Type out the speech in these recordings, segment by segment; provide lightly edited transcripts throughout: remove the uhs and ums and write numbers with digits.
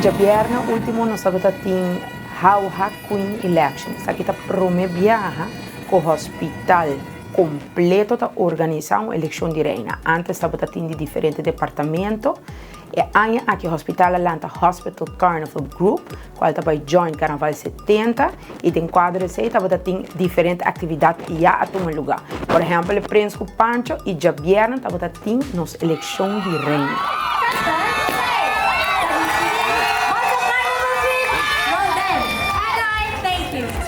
djabièrnè último nos tabata tin Hauha Queen Election. Esaki ta promé biaha ku hospital kompleto ta organisá un elekshon di reina. Ántes tabata tin di diferente departamento. E aña aki hospital a lanta Hospital Carnival Group, cual ta bay join Carnaval 70 y den cuadro esey tabata tin diferente actividad ya a tuma luga. Por ehempel e Prins cu Pancho y djabièrnè tabata tin nos eleccion di reina.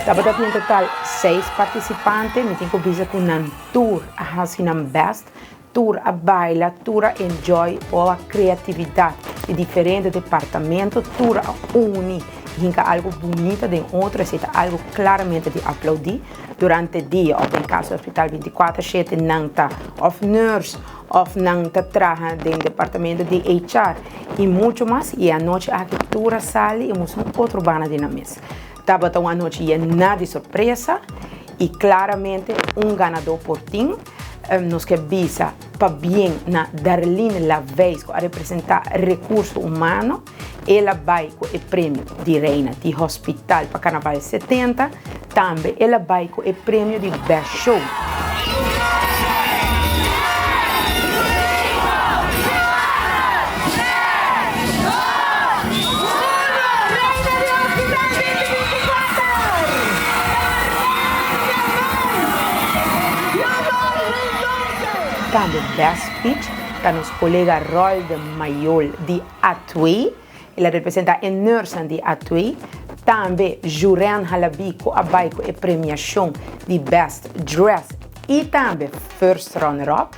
Tabata tin en total seis participante, mi tin cu bisa cu nan tur a haci nan best. Tur a baila, tur a enjoy o a creatividad di diferente departamento, tur a uni hinca algo bunita den otro, esey ta algo claramente di aplaudi. Durante dia of den caso di hospital binticuater shete nan ta of nurse of nan ta traha den departamento di HR y mucho mas y e anochi aki tur a sali y mustra un otro banda di nan mes. Tabata un anochi yena di sorpresa y claramente un ganador por tin. Nos ke bisa pabien na Darlene Laveis ku a representá Rekurso Humano. El a bai ku e premio di Reina di Hospital pa Karnaval 70. Tambe el a bai ku e premio di Best Show. Tambe Best Speech ta nos kolega Rolde Mayol di Atwee. El a representa e nursenan di Atwee. Tambe Juren Halabi ku a bai ku e premiashon di Best Dress i tambe First Runner Up.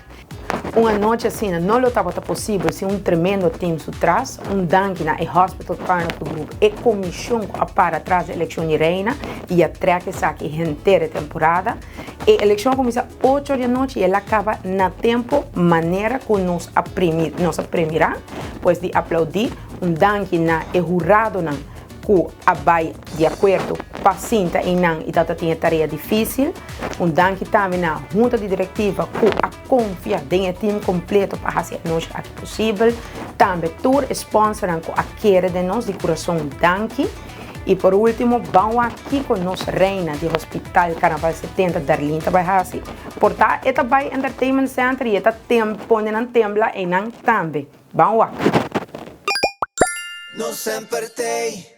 Un anochi asina no lo tabata posibel sin un tremendo team su tras. Un danki na e Hospital Carnival Group, e comision cu a para tras di eleccion di Reina y a trek esaki henter e temporada. E eleccion a cuminsa ocho or di anochi y el a caba na tempo manera cu nos a primi nos a premira. Pues di aplaudi. Un danki na e huradonan cu a bay di acuerdo pa sinta eynan y tabata tin e tarea dificil. Un danki tambe na Hunta di Directiva cu a confia den e team completo pa haci e anochi aki posibel. Tambe tur e sponsornan cu a kere den nos, di curason danki. Y por ultimo, ban wak kico nos reina di Hospital Carnaval 70 Darlene ta bay haci. Por ta e ta bay Entertainment Center y e ta pone nan tembla eynan tambe. Ban wak. No semper t'ey.